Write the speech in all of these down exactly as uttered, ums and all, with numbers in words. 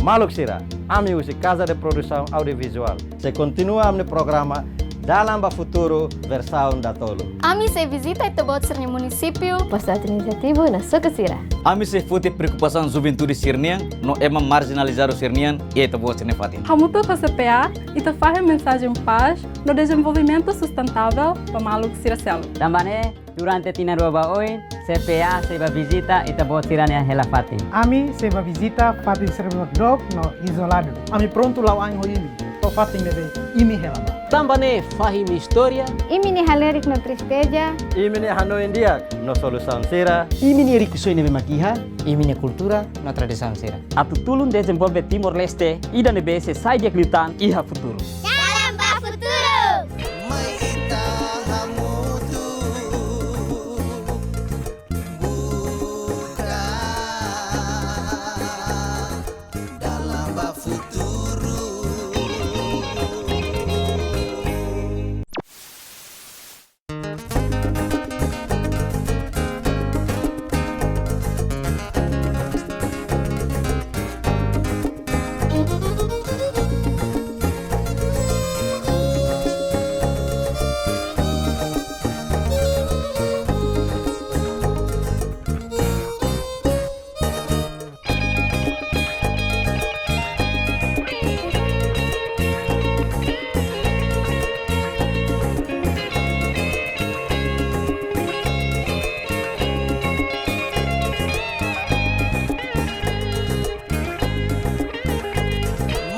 Maluk sira, ami husi Casa de Produção Audiovisual sei kontinua ami-nia programa Dalan ba Futuru versaun datolu. Ami sei vizita ita-boot sira-nia munisípiu, postu administrativu no suku sira. Ami sei foti preokupasaun juventude sira-nian no ema marjinalizadu sira-nian iha ita-boot sira-nia fatin. Hamutuk ho C P A, ita fahe mensajen pás no dezenvolvimentu sustentável ba maluk sira seluk. Tanba ne'e, durante tinan rua ba oin, C P A sei bá vizita ita-boot sira-nia hela fatin. Ami sei bá vizita fatin sira ne'ebé dook no izoladu. Ami prontu la'o ain ho imi to'o fatin ne'ebé imi hela bá. Tanba ne'e fahe imi-nia istória, imi-nia halerik no tristeza, imi-nia hanoin di'ak no solusaun sira, imi-nia rikusoin ne'ebé mak iha, imi-nia kultura no tradisaun sira, atu tulun dezenvolve Timor-Leste ida ne'ebé sei sai di'ak liután iha futuru. Dalan ba Futuru. Mai ita hamutuk buka dalan ba futuru.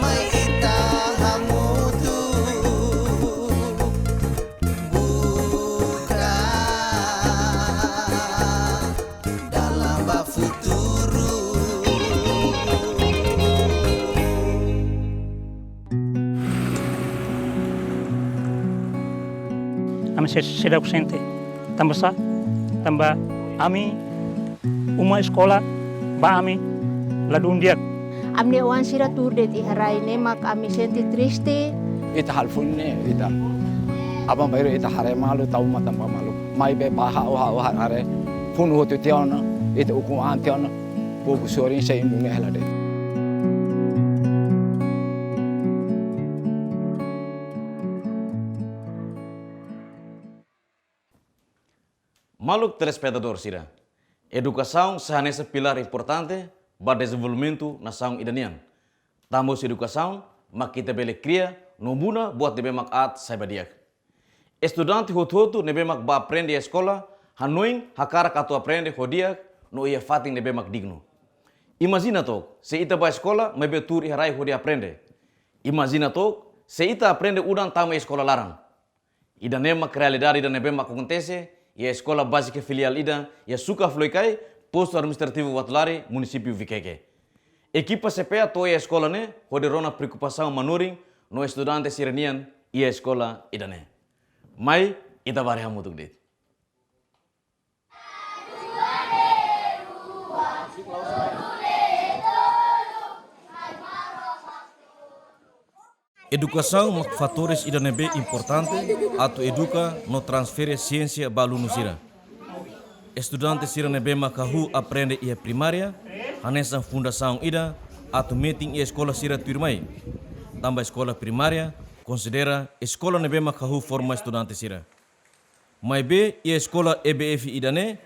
Mai ita hamutuk buka dalan ba futuru. Ami se-, seidauk sente. Tanba sá? Tanba ami uma eskola ba ami ladún di'ak. Ami-nia oan sira tuur de'it iha rai ne'e mak ami sente triste. Ita halo funu ne'e, ita aban-bainrua ita haree malu, tau matan ba malu. Maibé ba ha'u, ha'u haree funu hotu tiha ona, ita ukun an tiha ona, povu sorin sei mundu ne'e hela de'it. Maluk telespetadór sira, edukasaun sei hanesan pilár importante ba dezenvolvimentu nasaun ida nian. Tanba husi edukasaun mak ita bele kria no muna buat ne'ebé mak aat sai ba di'ak. Estudante hotu-hotu ne'ebé mak bá aprende iha eskola, hanoin hakarak atu aprende ho di'ak no iha fatin ne'ebé mak dignu. Imajina took, se ita bá eskola maibé tuur iha rai hodi aprende. Imajina took, se ita aprende udan tama iha eskola laran. Ida-ne'e mak realidade ida ne'ebé mak akontese iha eskola bázika filiál ida iha Suka Floikai, postu administrativu Uatulari, munisípiu Viqueque. Ekipa C P A to'o iha eskola ne'e hodi rona preokupasaun manorin no estudante sira-nian iha eskola ida-ne'e. Mai ita bá haree hamutuk de'it. Edukasaun mak fatores ida ne'ebé importante atu eduka no transfere siénsia ba alunu sira. Estudante sira ne'ebé mak hahú aprende iha primária, hanesan fundasaun ida atu metin iha eskola sira tuirmai. Tanba eskola primária konsidera eskola ne'ebé mak hahú forma estudante sira. Maibé iha eskola E B F ida-ne'e,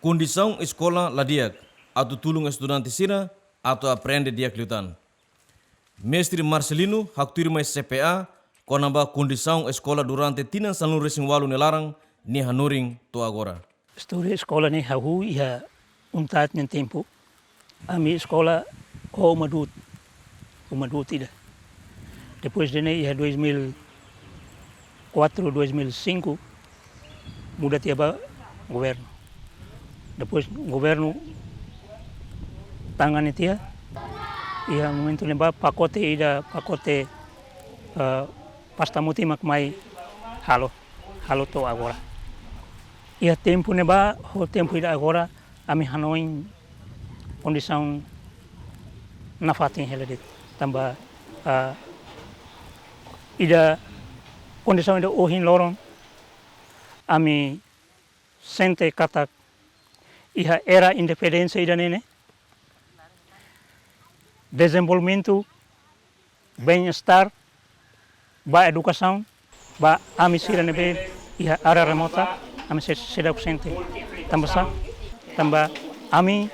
kondisaun eskola la di'ak atu tulun estudante sira atu aprende di'ak liután. Mestre Marcelino haktuir mai C P A kona-ba kondisaun eskola durante tinan sanulu-resin-ualu nia laran nia hanorin to'o agora. Istória eskola ne'e hahú iha UNTAD nia tempu. Ami eskola ho uma du'ut, uma du'ut ida. Depois de ne'e iha dois mil e quatro, dois mil e cinco, muda tiha ba governu. Depois governu tangani tiha, iha momentu ne'ebá pakote ida, pakote, eh, pasta mutin mak mai halo, halo to'o agora. Iha tempu ne'ebá ho tempu ida agora, ami hanoin kondisaun nafatin hela de'it. Tanba, ah, ida kondisaun ida ohin loron, ami sente katak iha era independénsia ida-ne'e ne'e, dezenvolvimentu, bem-estar, ba edukasaun, ba ami sira ne'ebé iha área remota, ami sei, seidauk sente. Tanba sá? Tanba ami,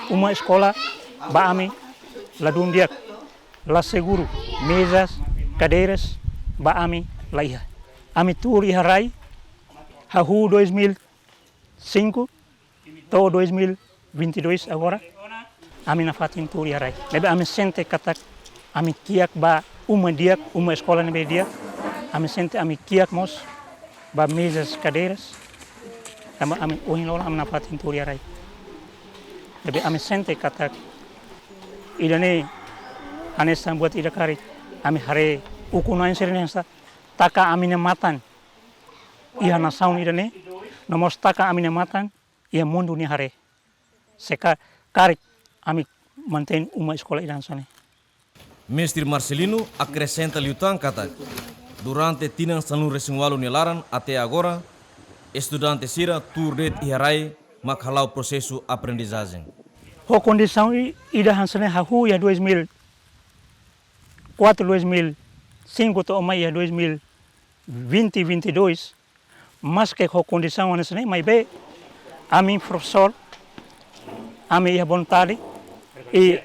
uma eskola, ba ami, ladún di'ak, la seguru, mezas, kadeiras, ba ami, la iha. Ami tuur iha rai, hahú dois mil e cinco, to'o dois mil e vinte e dois agora, ami nafatin tuur iha rai. Ne'ebé ami sente katak ami kiak ba uma di'ak, uma eskola ne'ebé di'ak, ami sente ami kiak mós ba mezas, kadeiras, tanba ami ohin loron ami nafatin tuur iha rai. Ne'ebé ami sente katak ida-ne'e hanesan buat ida karik, ami haree ukun-na'in sira-ne'e hanesan taka ami-nia matan iha nasaun ida-ne'e, no mós taka ami-nia matan iha mundu nia haree. Se ka-, karik ami mantein uma eskola ida hanesan ne'e. Mestre Marcelino akresenta liután katak, durante tinan sanulu-resin-ualu nia laran até agora, estudante sira tuur de'it iha rai mak hala'o prosesu aprendizajen. Ho kondisaun i-, ida hanesan ne'e hahú iha dois mil e quatro, dois mil e cinco to'o mai iha dois mil e vinte, vinte e dois, maske ho kondisaun hanesan ne'e, maibé ami profesór, ami iha vontade, i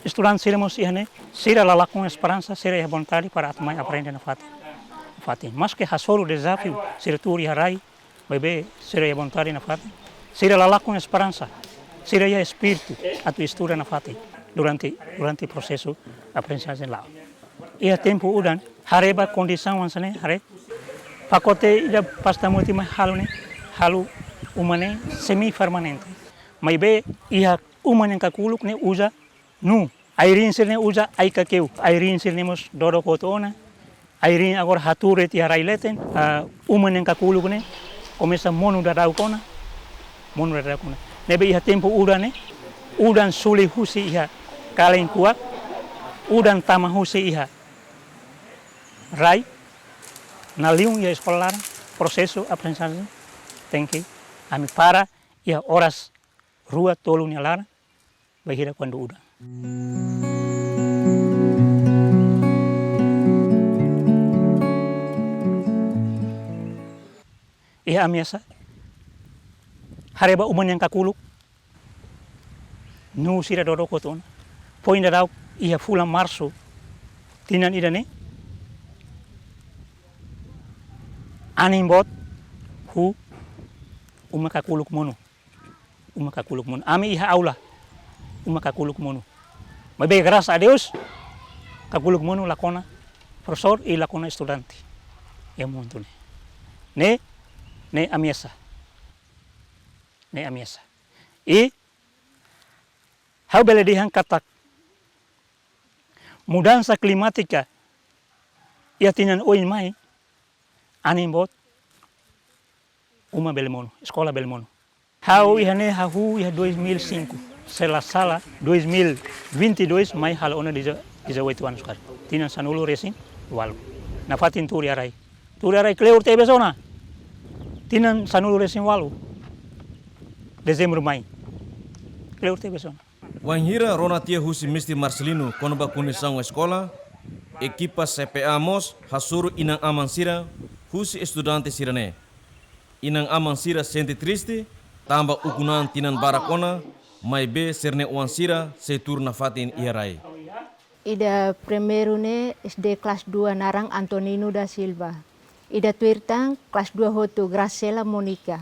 estudante sira mós iha ne'e, sira la lakon esperansa, sira iha vontade para atu mai aprende nafatin. Nafatin. Maske hasoru dezafiu, sira tuur iha rai, maibé sira iha vontade nafatin. Sira la lakon esperansa, sira iha espíritu atu estuda nafatin durante, durante prosesu aprendizajen la'o. Iha tempu udan, haree ba kondisaun hanesan ne'e, haree pakote ida pasta muti mai halo ne'e, halo uma ne'e semi-permanente. Maibé iha uma nian kakuluk ne'e uza nuu. Ai-riin sira-ne'e uza ai-kakeu. Ai-riin sira-ne'e mós dodok hotu ona. Ai-riin agora hatuur de'it iha rai leten, ah, uma nian kakuluk ne'e komesa monu daudauk ona. Monu daudauk ona. Ne'ebé iha tempu udan ne'e, udan suli husi iha kalen kuak, udan tama husi iha rai, nalihun iha eskola laran, prosesu aprendizajen tenke ami para iha oras rua tolu nia laran, bainhira kuandu udan. Iha ameasa, haree ba uma nian kakuluk, nuu sira dodok hotu ona. Foin daudauk iha fulan Marsu tinan ida-ne'e, anin boot huu, uma kakuluk monu. Uma kakuluk monu. Ami iha aula, uma kakuluk monu. Maibé, graças a Deus, kakuluk monu la kona profesór i la kona estudante. Iha momentu ne'e. Ne'e, ne'e ameasa. Ne'e ameasa. I ha'u bele dehan katak mudansa klimátika iha tinan oin mai, anin boot, uma bele monu, eskola bele monu. Ha'u iha ne'e hahú iha dois mil e cinco, se la sala, dois mil e vinte e dois mai halo ona deze-, dezoito anos karik. Tinan sanulu-resin-ualu. Nafatin tuur iha rai. Tuur iha rai kleur tebes ona. Tinan sanulu-resin-ualu. Dezembru mai. Kleur tebes ona. Wainhira rona tiha husi Mestre Marcelino kona-ba kondisaun eskola, ekipa C P A mós hasoru inan-aman sira husi estudante sira-ne'e. Inan-aman sira sente triste, tanba ukun-na'in tinan barak ona, maibé sira-nia oan sira sei tuur nafatin iha rai. Ida primeiru ne'e S D kelas dua naran Antonino da Silva. Ida tuir tan kelas dua hotu Graciela Monica.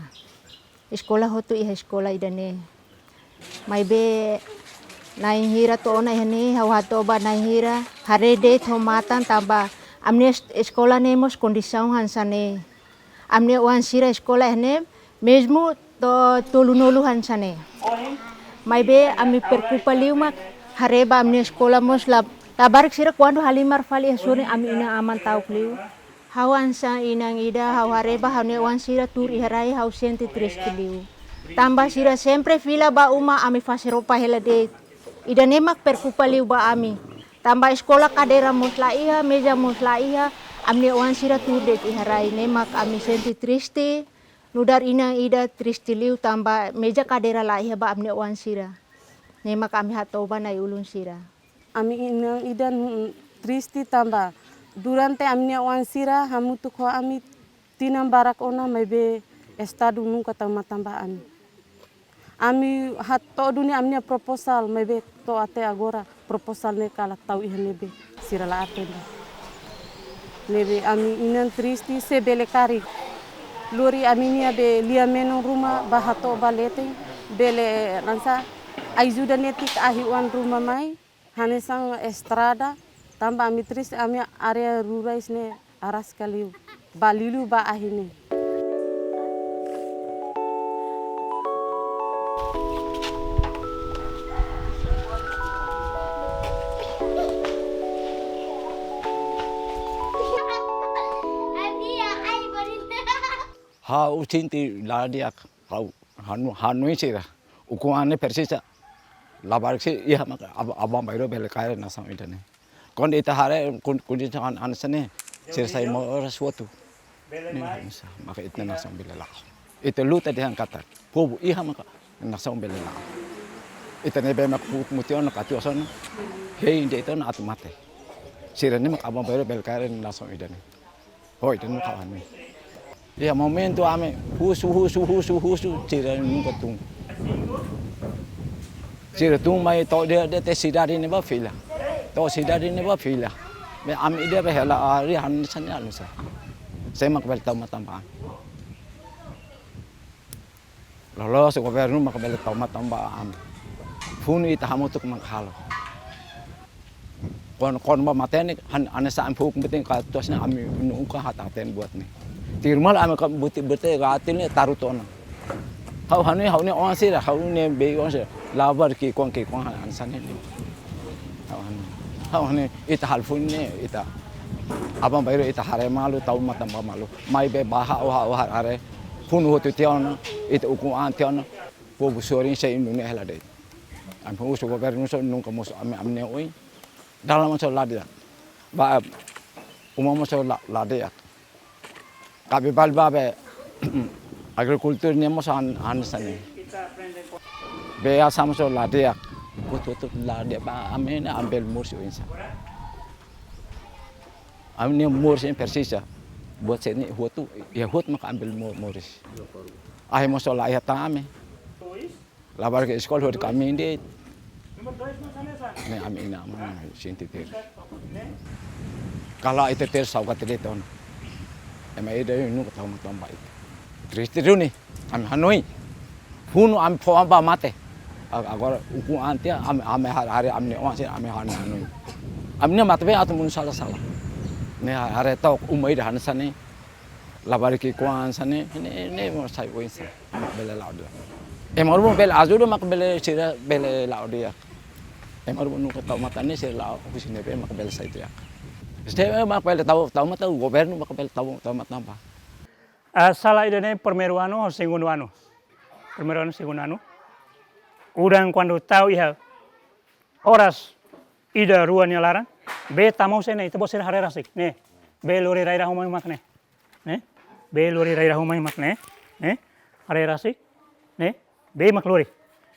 Eskola hotu iha eskola ida-ne'e. Maibé na'in hira to'o ona iha ne'e ha'u hato'o ba na'in hira haree de'it ho matan tanba ami-nia es-, eskola ne'e mós kondisaun hanesan ne'e. Ami-nia oan sira eskola iha ne'e mezmu to'o tolunulu hanesan ne'e. Maibé ami preokupa liu mak haree ba ami-nia eskola mós la, labarik sira kuandu halimar fali iha sorin ami inan-aman ta'uk liu. Ha'u hanesan inan ida ha'u haree ba ha'u-nia oan sira tuur iha rai ha'u sente triste liu. Tanba sira sempre fila ba uma ami fase roupa hela de'it. Ida-ne'e mak preokupa liu ba ami. Tanba eskola kadeira mós la iha, meza mós la iha, ami-nia oan sira tuur de'it iha rai ne'e mak ami sente triste. Nu'udar inan ida triste liu tanba meza kadeira la iha ba ami-nia oan sira. Ne'e maka ami hato'o ba na'i-ulun sira. Ami inan ida-ne'e, hmm, triste tanba durante ami-nia oan sira hamutuk ho ami tinan barak ona maibé estadu nunka tau matan ba ami. Ami hato'o duni ami-nia proposal maibé to'o até agora proposal ne'e kala tau iha ne'ebé, sira la atende. Ne'ebé ami inan triste, se bele karik lori ami-nia be lia-menon ruma ba hato'o ba leten, bele hanesan ajuda netik ahi oan ruma mai, hanesan estrada, tanba ami triste, ami área rurais ne'e araska liu, ba liuliu ba ahi ne'e. Ha'u sente la di'ak, ha'u hanu, hanoin sira. Ukun-an ne'e presiza. Labarik sei iha maka ab-, aban-bainrua bele kaer nasaun ida-ne'e. Kuandu ita haree kon-, kondisaun hanesan ne'e, sira sai moras hotu. Ne'e hanesan, maka ita-nia nasaun bele la'o. Ita luta dehan katak povu iha maka nasaun bele la'o. Ita ne'ebé mak pu-, muti ona katu asona, hein de'it ona atu mate. Sira-ne'e maka aban-bainrua bele kaer nasaun ida-ne'e. Hoi, ita nunka hanoin. Iha momentu ami husu, husu, husu, husu, sira nunka tun. Sira tun mai to'o de'it, de'it sidade ne'ebá fila. To'o sidade ne'ebá fila. Maibé ami ida be hela ari hanesan ne'e hanesan. Sé mak bele tau matan ba ami. Loloos governu maka bele tau matan ba ami. Funu ita hamutuk mak halo. Kuandu, kuandu ba matenek, han-, hanesan ami funu penting katuas ne'e ami nunka hateten buat ne'e. Tuirmai ami ka buti bete gatil ne'e taru tona. Ha'u hanoin, ha'u-nia oan sira, ha'u-nia bei oan sira. Labarik ki'ikoan, ki'ikoan hanesan ne'e. Ha'u hanoin. Ha'u hanoin ita halo funu ne'e, ita aban-bainrua ita haree malu, tau matan ba malu. Maibé ba ha'u, ha'u haree. Funu hotu tiha ona, ita ukun-an tiha ona, povu sorin sei indu ne'e hela de'it. Ami husu governu só nunka mosu ami, ami-nia oin. Dalan mós la di'ak. Ba uma mós la, la di'ak. Kabe bal ba be agrikultura ne'e mós han-, hanesan ne'e. Be asa mós la di'ak. Hotu-hotu la di'ak ba ami ne'e ami bele moris oinsá. Ami-nia moris ne'e presiza. Buat sira-ne'e hotu, iha hotu maka ami bele mo-, moris. Ahi mós la iha tame. Labarik eskola hodi kaminda. Ne'e ami inan-aman sente tuir. Kala ita tuir saugati de'it ona. Ema ida nunka tau matan ba ita. Triste duni. Ami hanoin. Funu ami fó ba mate. A-, agora ukun-an tiha ami, ami har-, haree ami-nia oan sira ami hanoin. Ami-nia mate be atu monu sala-sala. Ne'e haree to'ok uma ida hanesan ne'e. Labarik ki'ikoan hanesan ne'e, ne'e, ne'e mós sai oinsá. Mak bele la'o di'ak. Ema ruma bele ajuda mak bele sira bele la'o di'ak. Ema ruma nunka tau matan ne'e sira la'o husi ne'ebé mak bele sai di'ak. Sé mak bele tau, tau matan, governu mak bele tau, tau matan ba. Ah, sala ida-ne'e primeiru anu ho segundu anu. Primeiru anu, segundu anu. Udan kuandu tau iha oras ida rua nia laran, bee tama husi ne'e, ita-boot sira haree rasik. Ne'e, bee lori rai rahun mai mak ne'e. Ne'e, bee lori rai rahun mai mak ne'e. Ne'e, haree rasik. Ne'e, bee mak lori.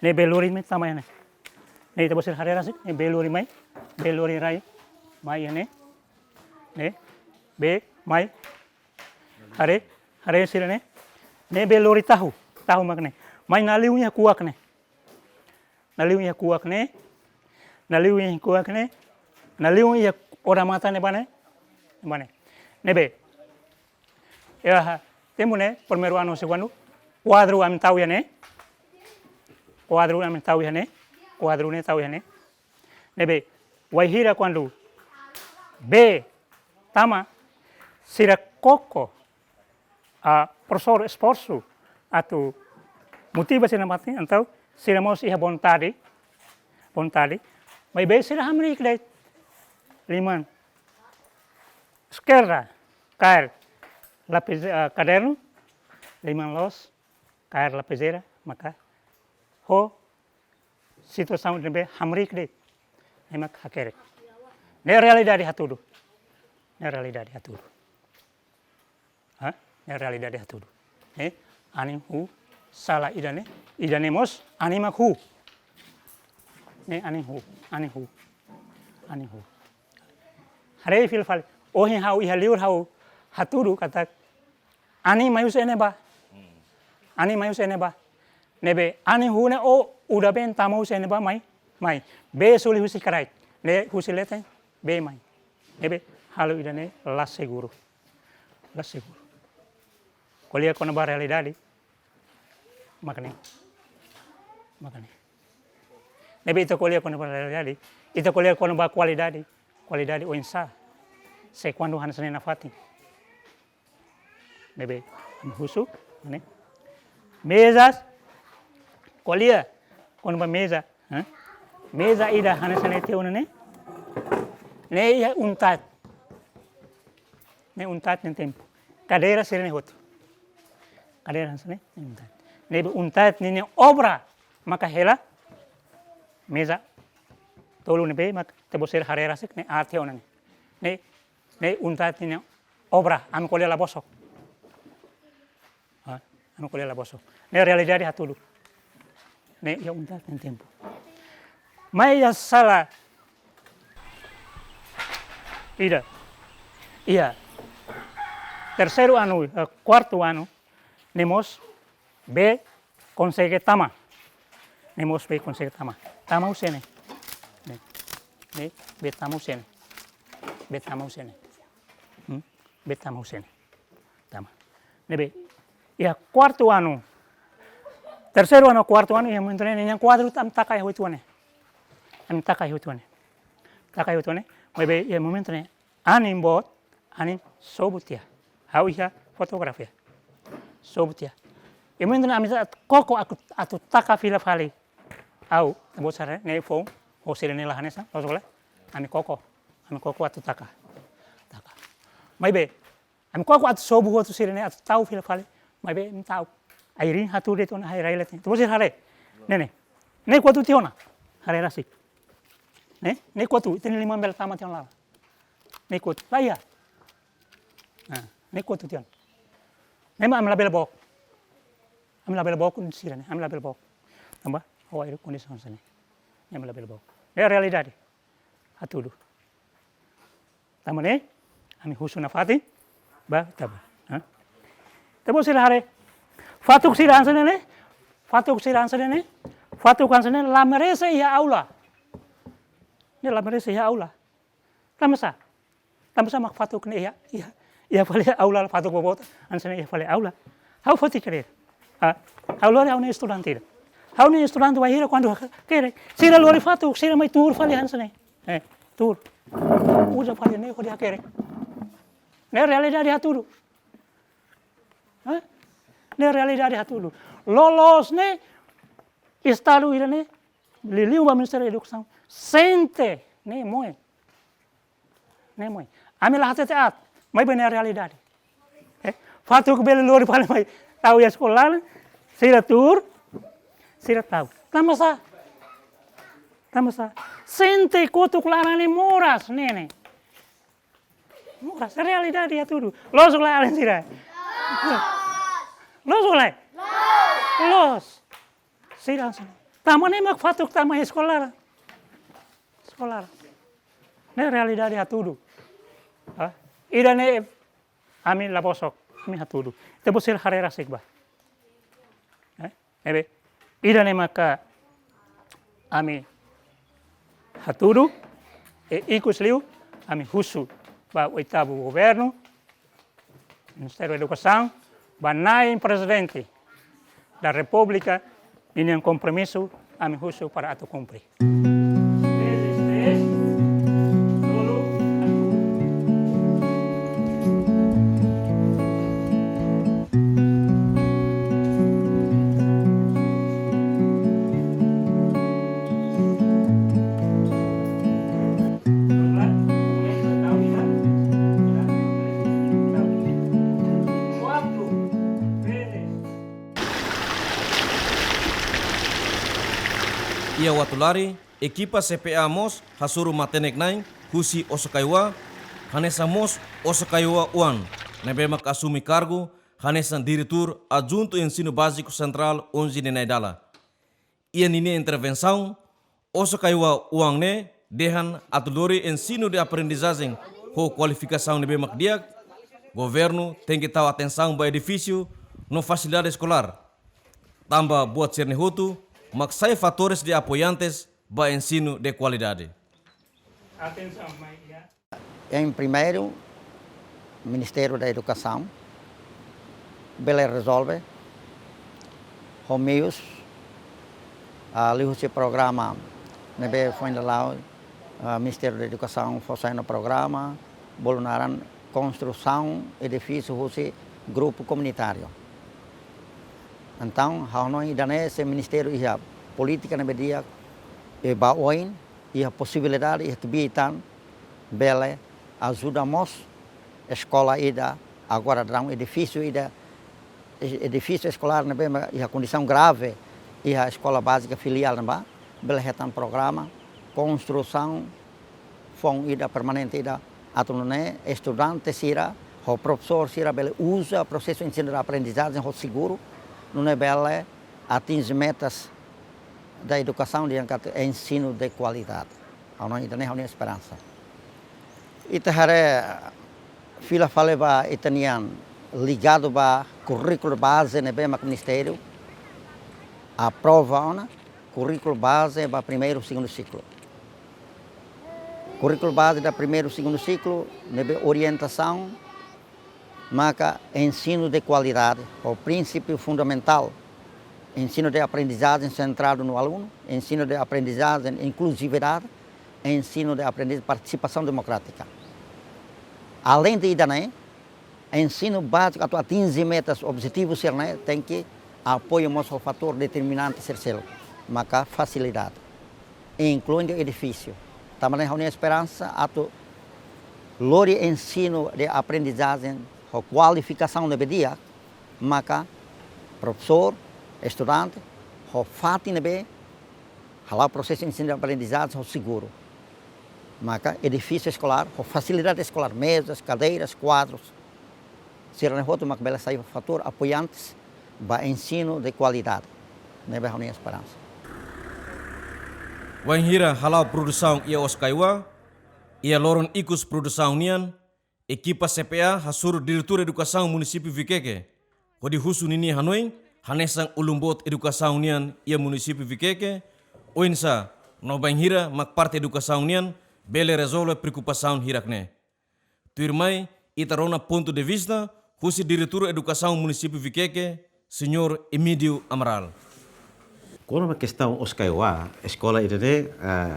Ne'e, bee lori mai tama iha ne'e. Ne'e, ita-boot sira haree rasik. Ne'e, bee lori mai. Bee lori rai mai iha ne'e. Ne'e, bee mai. Haree, haree sira-ne'e. Ne'e bee lori tahu, tahu mak ne'e. Mai naliu iha kuak ne'e. Naliu iha kuak ne'e. Naliu iha kuak ne'e. Naliu iha odamatan ne'ebá ne'e. Ne'ebá ne'e. Ne'ebé. Iha tempu ne'e, primeiru anu, segundu. Kuadru ami tau iha ne'e. Kuadru ami tau iha ne'e. Kuadru ne'e tau iha ne'e. Ne'ebé, wainhira kuandu bee tama, sira koko, ah, profesór esforsu atu motiva sira nafatin, entaun sira mós iha vontade, vontade, maibé sira hamriik de'it. Liman eskerda kaer lapiz, ah, kadernu, liman loos kaer lapizeira, maka ho situasaun ne'ebé hamriik de'it. Ne'e mak hakerek. Ne'e realidade hatudu. Ne'e realidade hatudu. Ha? Ne'e realidade hatudu. Eh? Anin huu sala ida-ne'e, ida-ne'e mós, anin mak huu. Ne'e anin huu, anin huu, anin huu. Haree fila fali. Ohin ha'u iha liur ha'u hatudu katak anin mai husi ne'ebá. Anin mai husi ne'ebá. Ne'ebé anin huu ne'e o udan been tama husi ne'ebá mai, mai. Bee suli husi kraik. Ne'e husi leten bee mai. Ne'ebé halo ida-ne'e la seguru. La seguru. Ko'alia kona-ba realidade. Mak ne'e. Mak ne'e. Ne'ebé ita ko'alia kona-ba realidade. Ita ko'alia kona-ba kualidade. Kualidade oinsá. Se kuandu hanesan ne'e nafatin. Ne'ebé, ami husu, ne'e. Mezas, ko'alia, kona-ba meza, hã? Meza ida hanesan ne'e tiha ona ne'e. Ne'e iha UNTAD. Ne'e UNTAD nia tempu. Kadeira sira-ne'e hotu. Kadeira hanesan ne'e, ne'e UNTAD. Ne'ebé UNTAD ninia obra maka hela meza tolu ne'ebé mak ita-boot sira haree rasik ne'e aat tiha ona ne'e. Ne'e, ne'e UNTAD ninia obra, ami ko'alia la bosok. Ha, ami ko'alia la bosok. Ne'e realidade hatudu. Ne'e iha UNTAD nia tempu. Mai iha sala ida. Iha terseiru anu, eh, kuartu anu, ne'e mós bee konsege tama. Ne'e mós bee konsege tama. Tama husi ne'e. Ne'e. Ne'e, bee tama husi ne'e. Bee tama husi ne'e. Hmm? Bee tama husi ne'e. Tama. Ne'ebé, iha kuartu anu. Terseiru anu, kuartu anu, iha momentu ne'e, ninia kuadru ami taka iha oituan ne'e. Ami taka iha oituan ne'e. Taka iha oituan ne'e. Maibé, iha momentu ne'e, anin boot, anin sobu tiha. Ha'u iha fotografia. Sobu tiha. Iha momentu ne'e ami atu koko atu, atu taka fila fali. Ha'u, ita-boot sira-ne'e foun, ho sira-ne'e la hanesan, loos ka lae? Ami koko. Ami koko atu taka. Taka. Maibé, ami koko atu sobu hotu sira-ne'e atu tau fila fali. Maibé, ami tau. Ai-riin hatudu de'it ona, ai-rai leten. Ita-boot sira haree. Ne'e, ne'e. Ne'e kuandu tiha ona. Haree rasik. Ne'e, ne'e kuandu, ita-nia liman bele tama tiha ona laran. Ne'e kuandu, la iha. Nah, ne'e kuandu tiha ona. Ne'e mak ami labele book. Ami labele book sira-ne'e, ami labele book. Tanba, ho air condition sira-ne'e. Ne'e ami labele book. Ne'e realidade. Hatudu. Tanba ne'e, ami husu nafatin, ba, taba. Ha? Ita-boot sira haree. Fatuk sira hanesan ne'e, fatuk sira hanesan ne'e, fatuk hanesan ne'e, la merese iha aula. Ne'e la merese iha aula. Tanba sá? Tanba sá mak fatuk ne'e iha, iha, iha fali aula, fatuk boboot hanesan ne'e iha fali aula. Ha'u foti kadeira. Ah, ha'u lori ha'u-nia estudante ida. Ha'u-nia estudante bainhira kuandu hakerek. Sira lori fatuk, sira mai tuur fali hanesan ne'e. Eh, tuur. Uza fali ne'e hodi hakerek. Ne'e realidade hatudu. Hah? Ne'e realidade hatudu. Loloos ne'e, estadu ida-ne'e, liuliu ba Ministériu Edukasaun, sente, ne'e moe. Ne'e moe. Ami la hatete aat, maibé ne'e realidade. Eh, fatuk bele lori fali mai, tau iha eskola, sira tuur, sira tau. Tanba sá? Tanba sá? Sente kotuk laran ne'e moras, ne'e ne'e. Moras, realidade hatudu. Loos ka lae alin sira? Loos ka lae? Loos. Sira hanesan ne'e. Tanba ne'e mak fatuk tama iha eskola. Eskola. Ne'e realidade hatudu. Ha? Ida-ne'e ami la bosok, ami hatudu. Ita-boot sira haree rasik ba. Eh? Ne'ebé, ida-ne'e maka ami hatudu, i ikus liu, ami husu ba oitavu governu, Ministériu Edukasaun, ba Nai Prezidente da Repúblika, ninia kompromisu, ami husu para atu kumpre. Iha Uatulari, ekipa C P A mós hasoru matenek-na'in husi Oso-Kaiua, hanesan mós Oso-Kaiua oan, ne'ebé mak asume kargu hanesan Diretór Adjuntu Ensinu Báziku Sentrál onze nia na'in-dala. Iha ninia intervensaun, Oskaiwa oan ne'e dehan atu lori ensinu de aprendizajen ho kualifikasaun ne'ebé mak di'ak, governu tenke tau atensaun ba edifísiu no fasilidade eskolár. Tanba buat sira-ne'e hotu mak sai fatores de apoiantes ba ensinu de kualidade. Atensaun mai, ya. Em primeiro, Ministério da Educação bele rezolve ho meius, ah, liuhusi programa ne'ebé foin dadauk, ah, Ministério da Educação fó sai ona programa, bolu naran konstrusaun edifísiu husi grupu komunitáriu. Entaun, ha'u hanoin ida-ne'e se ministériu iha polítika ne'ebé di'ak, e ba oin, iha posibilidade, iha kbitan, bele ajuda mós eskola ida, agora daudaun edifísiu ida, e-, edifísiu eskolár ne'ebé mak iha kondisaun grave, iha eskola bázika filiál ne'ebá, bele hetan programa konstrusaun foun ida permanente ida atu nune'e estudante sira ho profesór sira bele uza prosesu ensinu de aprendizajen ho seguru, nune'e bele atinje metas da edukasaun dehan katak ensinu de kualidade. Ha'u hanoin ida-ne'e ha'u-nia esperansa. Ita haree fila fali ba ita-nian ligadu ba kurríkulu baze ne'ebé mak ministériu aprova ona, kurríkulu baze ba primeiru, segundu siklu. Kurríkulu baze ba primeiru, segundu siklu ne'ebé orientasaun maka ensinu de kualidade, ho prinsípiu fundamentál, ensinu de aprendizajen sentradu no alunu, ensinu de aprendizajen inkluzividade, ensinu de aprendizajen partisipasaun demokrátika. Aleinde ida-ne'e, ensinu báziku atu atinje metas objetivu sira-ne'e tenke apoiu mós ho fatór determinante sira seluk, maka fasilidade, inkluindo edifísiu. Tanba ne'e ha'u-nia esperansa atu lori ensinu de aprendizajen ho kualifikasaun ne'ebé di'ak, maka profesór, estudante, ho fatin ne'ebé hala'o prosesu ensinu de aprendizajen ho seguru. Maka edifísiu eskolár, ho fasilidade eskolár, mezas, kadeiras, kuadrus, sira-ne'e hotu mak bele sai fatór apoiantes ba ensinu de kualidade. Ne'ebé ha'u-nia esperansa. Wainhira hala'o produsaun iha Oskaiwa, iha loron ikus produsaun nian, ekipa C P A hasoru Diretór Edukasaun Munisípiu Viqueque, hodi husu ninia hanoin hanesan ulun-boot edukasaun nian iha Munisípiu Viqueque, oinsá no bainhira mak parte edukasaun nian bele rezolve preokupasaun hirak-ne'e. Tuirmai, ita rona pontu de vista husi Diretór Edukasaun Munisípiu Viqueque, Señór Emídio Amaral. Kona-ba kestaun Oskaiwa, eskola ida-ne'e, eh,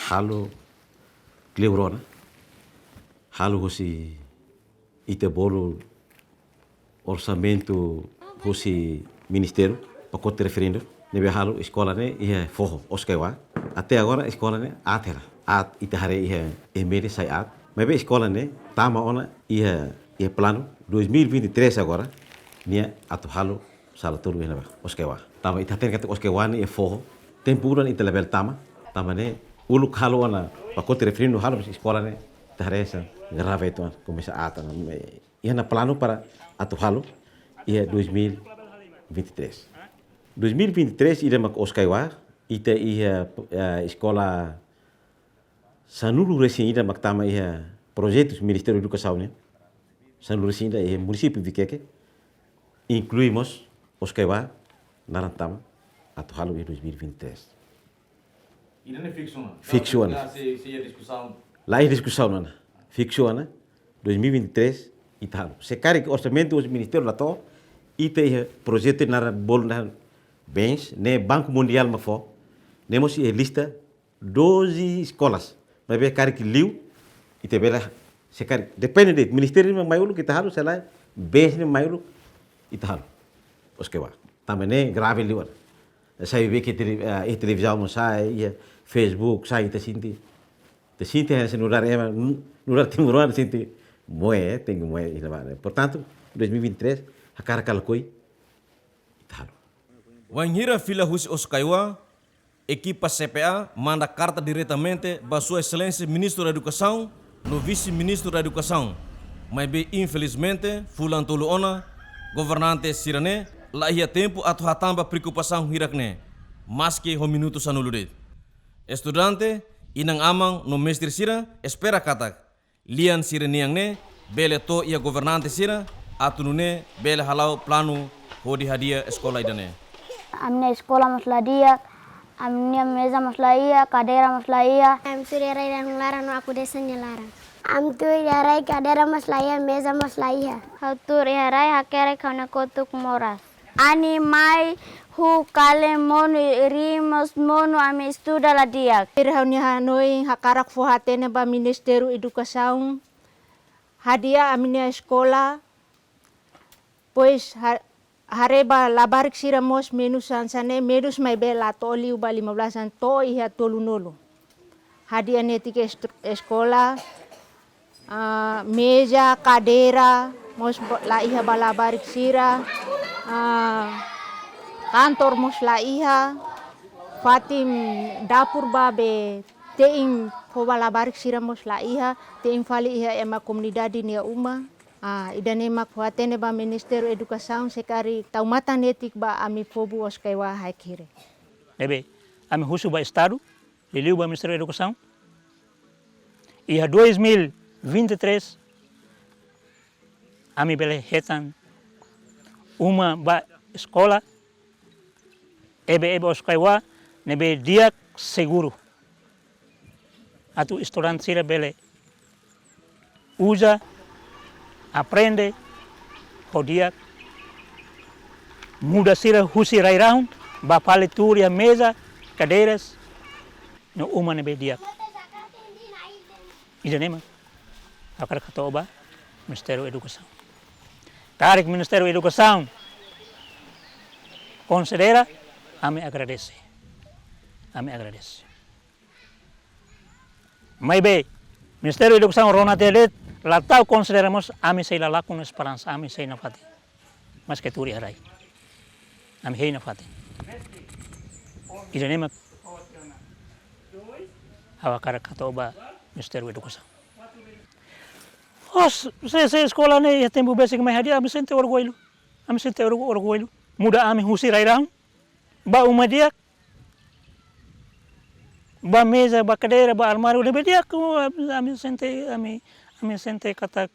halo kleur ona, halo husi ita bolu orsamentu husi ministériu, pakote referindo, ne'ebé halo eskola ne'e iha foho, Oskaiwa. Até agora eskola ne'e aat hela. Aat, ita haree iha email sai aat. Maibé eskola ne'e tama ona iha, iha planu dois mil e vinte e três agora, nia atu halo sala tolu iha ne'ebá, Oskaiwa. Tanba ita hatene katak Oskaiwa ne'e iha foho, tempu udan ita labele tama, tanba ne'e uluk halo ona pakote referindo halo, mas eskola ne'e ita haree hanesan grave uitoan, komesa aat ona. Iha ona planu para atu halo iha dois mil e vinte e três. Dois mil e vinte e três ida mak Oskaiwa, ita iha, eh, eskola sanulu-resin-ida mak tama iha projetus Ministériu Edukasaun nian. Sanulu-resin-ida iha Munisípiu Viqueque, inklui mós Oskaiwa naran tama atu halo iha dois mil e vinte e três. Ida-ne'e fiksu ona? Fiksu ona. La'ós se, se iha diskusaun? Laiha diskusaun ona. Fiksu ona, dois mil e vinte e três ita halo. Se karik orsamentu husi ministériu la to'o, ita iha projetu naran bolu naran bens, ne'e Banku Mundiál mak fó, ne'e mós iha lista doze eskolas. Maibé karik liu, ita bele, se karik, depende de ministériu ne'e mai uluk ita halo, se lae, bens ne'e mai uluk ita halo. Oskaiwa. Tanba ne'e grave liu. Sai be ke tele-, eh, iha televizaun mós sai, iha Facebook sai, ita sente. Ita sente hanesan nu'udar ema, nu'udar timoroan sente moe, eh, tenke moe iha ne'ebá. Portantu, dois mil e vinte e três, hakarak ka lakohi, ita halo. Wainhira fila husi Oskaiwa, ekipa C P A manda karta diretamente ba Sua Exelénsia Ministru da Edukasaun no Vise-Ministru da Edukasaun. Maibé, infelizmente, fulan tolu ona, governante sira-ne'e laiha tempu atu hatán ba preokupasaun hirak-ne'e, maski ho minutu sanulu de'it. Estudante, inan-aman no mestre sira espera katak lian sira-nian ne'e bele to'o iha governante sira atu nune'e bele hala'o planu hodi hadi'a eskola ida-ne'e. Ami-nia eskola mós la di'ak, ami-nia meza mós la iha, kadeira mós la iha. Ami tuur iha rai laran no aku desenha laran. Ami tuur iha rai, kadeira mós la iha, meza mós la iha. Ha'u tuur iha rai hakerek ha'u-nia kotuk moras. Animai hu kale monu, rimos monu, ami estuda la di'ak. Tuir ha'u-nia hanoin hakarak fó-hatene ba Ministériu Edukasaun, hadi'a ami-nia eskola, pois ha-, haree ba labarik sira mós menus hanesan ne'e, menus maibé la to'o liu ba lima belas an, to'o iha tolunulu. Hadi'a netik es-, eskola, ah, meza, kadeira, mós bo-, la iha ba labarik sira, ah, kantor mós la iha, fatin dapur ba be te'in fó ba labarik sira mós la iha, te'in fali iha ema komunidade nia uma. Ah, ida-ne'e mak fó-hatene ba Ministériu Edukasaun se karik tau matan netik ba ami povu Oskaiwa hakerek. Ne'ebé, ami husu ba Estadu, liuliu ba Ministériu Edukasaun. Iha dois mil e vinte e três, ami bele hetan uma ba eskola, ebe-ebe Oskaiwa, ne'ebé di'ak seguru. Atu estudante sira bele uza, aprende ho di'ak, muda sira husi rai-rahun ba fali tuur iha meza, kadeiras, no uma ne'ebé di'ak. Ida-ne'e mak hakarak hato'o ba Ministériu Edukasaun. Karik Ministériu Edukasaun konsidera, ami agradese. Ami agradese. Maibé, Ministériu Edukasaun rona tiha de'it, la tau konsidera mós, ami sei la lakon esperansa, ami sei nafatin. Maske tuur iha rai, ami hein nafatin. Ida-ne'e mak ha'u hakarak hato'o ba Ministériu Edukasaun. Os, se, se eskola ne'e iha tempu besik mai hadi'a, ami sente orgullu. Ami sente orgu-, orgullu. Muda ami husi rai-rahun ba uma di'ak, ba meza, ba kadeira, ba armáriu ne'ebé di'ak, ami, ami sente, ami, ami sente katak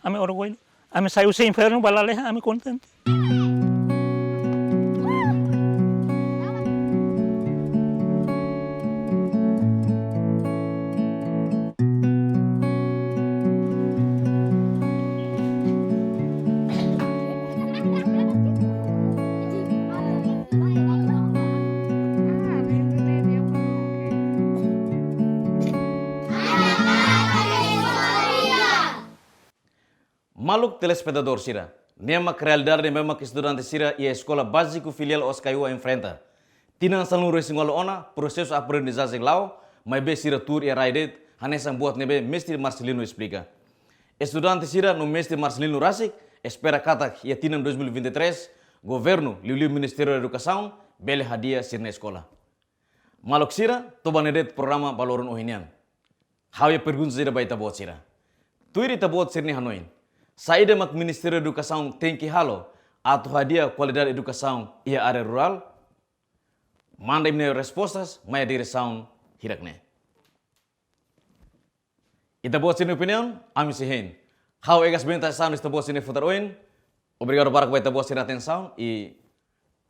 ami orgullu. Ami sai husi infernu ba lalehan, ami kontente. Maluk telespetadór sira, ne'e mak realidade ne'ebé mak estudante sira iha Eskola Báziku Filiál Oskaiwa enfrenta. Tinan sanulu-resin-ualu ona, prosesu aprendizajen la'o, maibé sira tuur iha rai de'it, hanesan buat ne'ebé Mestre Marcelino esplika. Estudante sira no Mestre Marcelino rasik espera katak iha tinan dois mil e vinte e três, governu, liuliu Ministériu Edukasaun, bele hadi'a sira-nia eskola. Maluk sira, to'o ba ne'e de'it programa ba loron ohin nian. Ha'u iha pergunta ida ba ita-boot sira. Tuir ita-boot sira-nia hanoin, saida mak Ministériu Edukasaun tenke halo atu hadi'a kualidade edukasaun iha área rurál? Manda imi-nia respostas mai iha diresaun hirak ne'e. Ita-boot sira-nia opiniaun, ami sei hein. Ha'u Egas Benta Santos, ita-boot sira-nia futar oin. Obrigadu barak ba ita-boot sira-nia atensaun i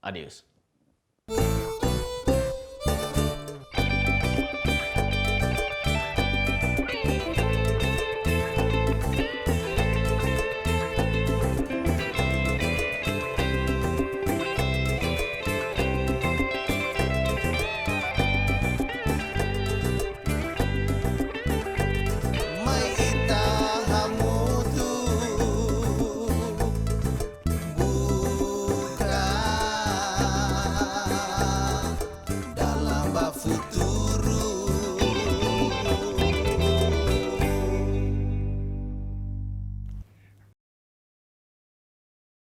adeus.